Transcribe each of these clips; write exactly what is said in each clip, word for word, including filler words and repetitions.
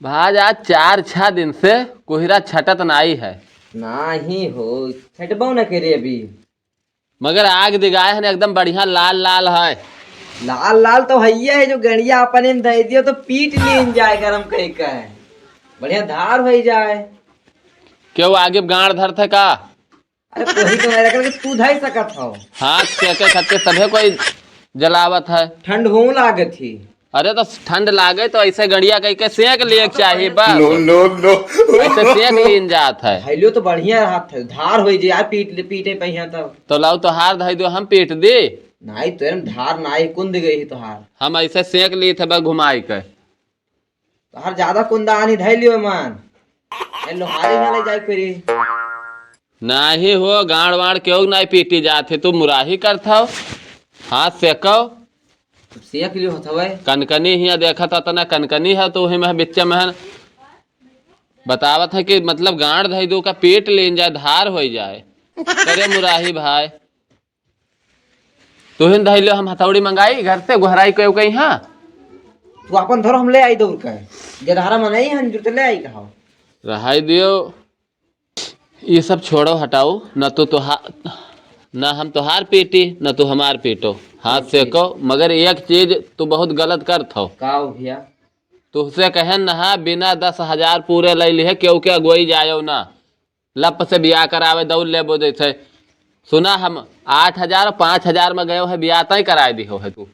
भाज, आज चार छह दिन से कोहरा छटत नाई है। नाही हो, छटबो न करे अभी। मगर आग दिगाए है ना, एकदम बढ़िया लाल लाल है। लाल लाल तो हइये है, जो गड़िया अपने में धइ दियो तो पीट लीन जाए गरम कइ के, बढ़िया धार होइ जाए। केउ आगे गाड़ धरत है का? अरे कोई तो नहीं रखल कि तू धइ सकत हो। हाथ सेके खातिर सभे कोई जलावत है। ठंड हो लागत ही। अरे तो ठंड लागे तो ऐसे गड़िया कइ के सेक लिए के चाही बस। No, no, no। ऐसे सेक लीन जात है। धइलो तो बढ़िया रहत है, धार होइ जे यार, पीट ले, पीटे पे यहाँ तब। तो लाओ तो हार धइ दो, हम पीट दी। नाई तो एम धार नाई कुंद गई है तोहार। हम ऐसे सेक ली थे बस घुमाई के। तोहार ज्यादा कुंदा आनी धइ लियो मान। ए लोहारी ना ले जाए फिरी। नाही हो, गाड़ वाड़ केउ नाही पीटी जात है, तू मुराही करत हौ। हाथ सेकौ। सेक लियो होत हवे। कनकनी हियाँ देखत हौ, तना कनकनी है, तो वही में बिच्चे में बतावत है कि मतलब गाड़ धइ दो का पीट लीन जाए, धार होइ जाए। करे मुराही भाई। तुहिन धइ लियो, हम हथौड़ी मंगाई घर से, गोहराई के कहीं, हाँ। तू अपन धरो, हम ले आई दौड़ के। जे धारा में नहीं हन, जुट ले आई कहो। रहाई दियो, ये सब छोड़ो, हटाओ, न तो तोहा-, न हम तोहार पीटी, न तू हमार पीटो। हाथ सेको, मगर एक चीज तू बहुत गलत करत हो। का हो भैया? तुहसे कहेन नहा, बिना दस हजार पूरे लइ लिहे, केहू के अगुवाई जायो ना। लप से बियाह करावे दौड़ लेबो जैसे। सुना, हम आठ हजार और पाँच हजार में गयो है, बियाह तय कराए दिहो है तू।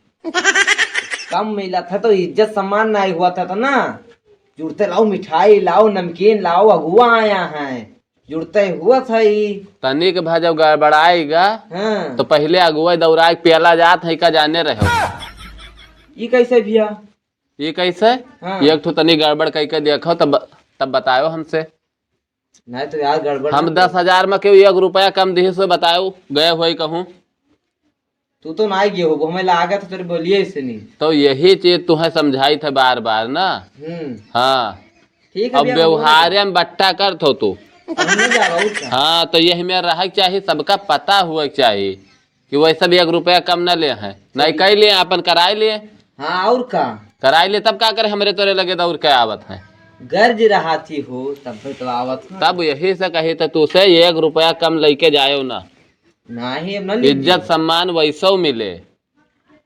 कम मिलत है तो इज्जत सम्मान नहीं हुआ था, तो ना जुड़ते लाओ, मिठाई लाओ, नमकीन लाओ, अगुआ आया है, जुड़ते हुआ था ही। तनिक भा जब गड़बड़ाएगा, हाँ। तो पहले अगुआ दौड़ाए के प्याला जात है का जाने रहो। ई कैसे भैया? ई कैसे? हाँ। एक ठो तनी गड़बड़ कइ के देखो, तब, तब बतायो हमसे। नहीं तो यार, गड़बड़ हम ना दस हजार में केहू एक रुपया कम दिहे से बताओ, गए होई कहूँ। तू तो ना गए हो, हमें लागत है तेरे बोलिए से नहीं। तो यही चीज तुहे समझाई थे बार बार ना। हम्म। हाँ। ठीक है अब भैया, व्यवहार में बट्टा करत हो तू। हम नहीं जा रहा हूँ क्या? हाँ, तो यही में रहे के चाही, सबका पता हुए के चाही। कि वैसे भी एक रुपया कम न ले हैं, नहीं कह लिए, अपन कराए लिए। हाँ, और का? कराए लिए, तब का करे, हमरे तोरे लगे दौड़ के आवत हैं। गर्ज रहा थी हो, तब तो आवत हैं। तब यही से कही तो तू से एक रुपया कम लेके जायो ना। नहीं, अब न ले इज्जत सम्मान वैसो मिले,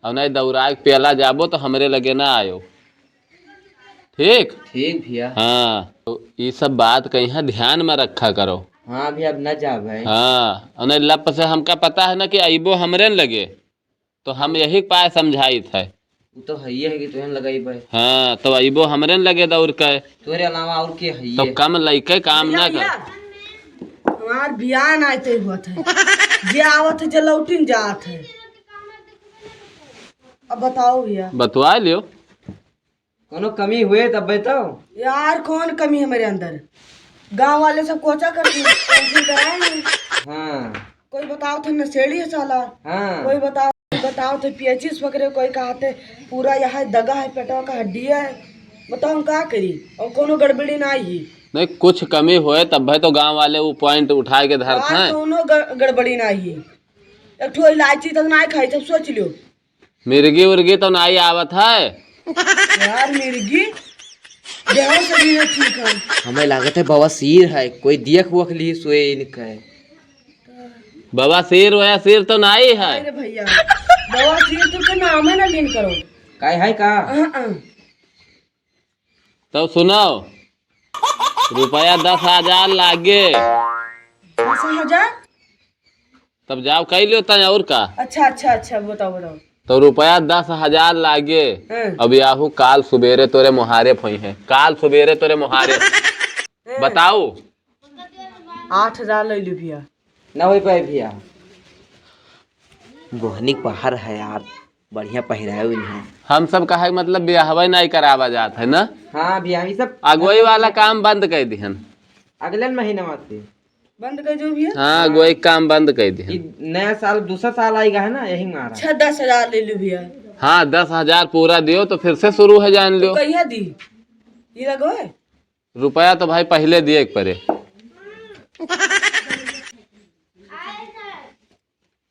और नहीं दौड़ाए के प्याला जाबो तो हमरे लगे ना आयो। ठीक? ठीक भैया। हाँ, तो ई सब बात कहीं ध्यान में रखा करो। हाँ भैया, अब न जाबे। हाँ, अने लप से हमका पता है ना कि अइबो हमरे न लगे, तो हम यही पाए समझाइत है। वो तो है ही है कि तुहन लगाई बे। हाँ, तो अइबो हमरे न लगे दौड़ के। तोरे अलावा और के है तो ये? कम लइके काम ना कर। भैया, हमार बियाह ना तय हुआ था। जे आवत है, जे लौटिन जात है। अब बताओ भैया। बतवा लियो। कोनो कमी हुए तब बताओ। यार, कौन कमी है मेरे अंदर? गांव वाले सब कोचा करते हैं, cancel कराए हैं। हाँ। कोई बताओ थे नशेड़ी है साला। हाँ। कोई बताओ, बताओ थे पेचिस पकड़े, कोई कहा थे पूरा यहाँ दगा है, पेटवा का हड्डी है। बताओ हम का करी? और कोनो गड़बड़ी ना ही। नहीं, कुछ कमी होए तब भाई तो गांव वाले वो point उठा के धरत यार, हैं। कोनो गड़-, गड़बड़ी ना ही। एक ठो इलायची तक ना खाई, तब सोच लियो। मिर्गी उर्गी तो नाई आवत है? यार मिर्गी, देहो शरीर ठीक है। हमें लागत है बवासीर है, कोई दियख वख ली सोए इनके। बवासीर वयासीर तो नाई है। अरे भैया, बवासीर तो के नाम है ना लीन करो। काय है का? हाँ, हाँ। तब सुनाओ, रुपया दस हजार लागे। दस हजार? तब जाओ कह लियो तय और का। अच्छा, अच्छा, अच्छा, बताओ, बताओ। तो रुपया दस हजार लागे। हाँ। अब याहू काल सुबेरे तोरे मुहारे फोई है, काल सुबेरे तोरे मुहारे। हाँ। बताओ। आठ हजार ले लो भैया। ना हो पाए भैया। बोहनी पहर है यार, बढ़िया पहिराए हुए हैं। हम सब कहे मतलब बियाहवे नहीं करावा जात है ना। हाँ भैया, ये सब अगुवाई वाला काम बंद कर दिहन। अगले महीना से बंद कर दो भैया। हाँ, अगुवाई काम बंद कर दिहन। ये नया साल, दूसरा साल आएगा है ना, यही मारा। अच्छा, दस हजार ले लो भैया। हाँ, दस हजार पूरा दियो तो फिर से शुरू है जान लो। कहिया दी? ये लगो है? रुपया तो भाई पहले दिए के पड़े।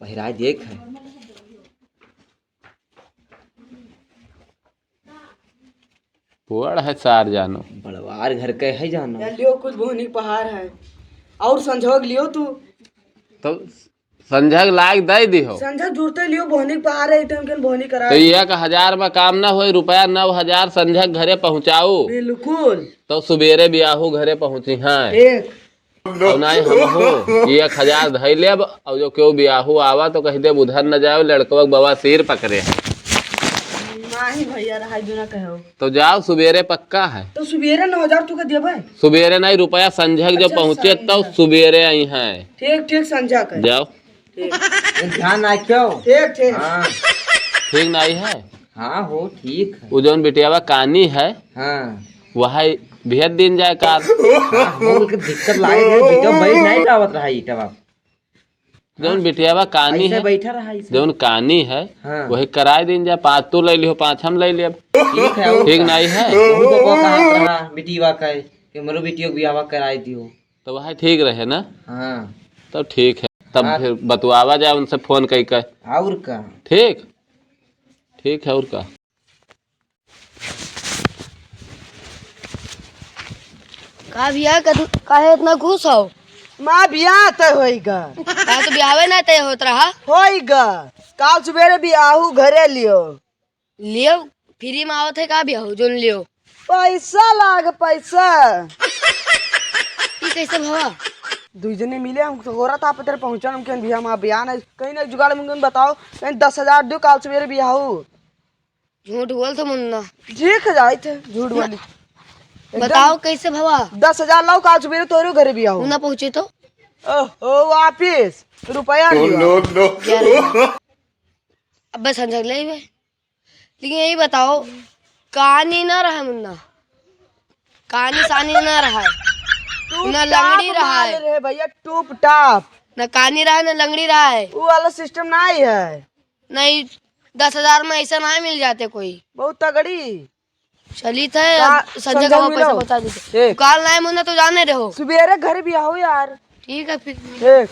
पहिराए देख है। बड़ है सार जानो। बड़वा आर घर के है जाना। यार लियो कुछ बोहनी पहाड़ है। और संझोग लियो तू। तो संझक लाग दे दिहो। संझक जुड़ते लियो, बोहनी पहाड़ है, इतन के बोहनी करा तो दे। एक हजार में काम ना होई, रुपया नौ हजार संझक घरे पहुँचाऊ। बिल्कुल। तो सुबेरे बियाहू घरे पहुँची हैं। एक। और नहीं हमहू, ये एक हजार धई लेब, और जो केहू बियाहू आवा तो कह देब उधर न जाओ, लड़कवा के बवासीर पकड़े है। नहीं भैया, रहाई जो ना कहो। तो जाओ, सुबेरे पक्का है। तो सुबेरे नौ हजार तू के देबे? सुबेरे नहीं, रुपया संझक जो अच्छा, पहुँचे संझक। तो सुबेरे आई हैं। ठीक, ठीक, संझा के। जाओ। ठीक। ध्यान रखियो। ठीक, ठीक। हाँ। ठीक नहीं है? हाँ हो, ठीक है। वो जौन बिटियावा कानी है, हाँ। वह भेज दिन जाए काल। हाँ, हो, ओके दिक्कत लागे है, बेटा बैठ नहीं पावत रहा ईटा बाप। जौन बिटियावा कानी ऐसे है, बैठा रहा, ऐसे। जौन कानी है, हाँ। वही कराए दिन जाए, पाँच तू ले लिहो, पाँच हम ले लेब। ठीक है, और ठीक का? नहीं है? वही तो को कहा रहा, बिटियावा का है, कि मरो बिटियों के बियाहवा कराए दियो। तो वह ठीक रहे ना? हाँ। तो ठीक है, तब हाँ। फिर बतुआवा जाए उनसे फोन कई के। और का? ठीक, ठीक है, और का? का भैया, कद-, काहे इतना खुश हो? माँ, बियाह तय होइगा। का तो बियाहवे ना तय होत रहा? होइगा। काल सुबेरे बियाहू घरे लियो। लियो, फ्री में आवत है का बियाहू, जोन लियो? पैसा लाग, पैसा। ई कैसे भवा? दुई जने मिले, हम तो हो रहा था, पता पहुंचन, हम कहन, "भैया, हमारा बियाह नहीं, कहीं नहीं जुगाड़, मुमकिन बताओ, कहीं दस हजार दियो, काल सुबेरे बियाहू।" झूठ बोल तो मुन्ना। जी खजाइत है, झूठ बोली। एकदम बताओ कैसे भवा? दस हजार लाओ, काल सुबेरे तोरे घरे बियाहू। मुन्ना पहुँचे तो? ओहो, वापिस रुपया लियो। No, no। ग्यारह हजार। अब बस हम झगले ही बे। लेकिन यही बताओ, कानी ना रहा मुन्ना, कानी सानी ना रहा है, टूप ना टाप लंगड़ी रहा माल है। रहे भैया, टूप टाप। ना कानी रहा है, ना लंगड़ी रहा है। वो वाला सिस्टम ना ही है। नहीं, दस हजार में ऐसा ना मिल जाते कोई। बहुत तगड़ी। चली थे, का-, अब संजय संजय का मिलो। पैसा बता दीजिए। ठीक। काल ना मुन्ना तो जाने रहो। सुबेरे घर बियाहू यार। ठीक है फिर। ठीक।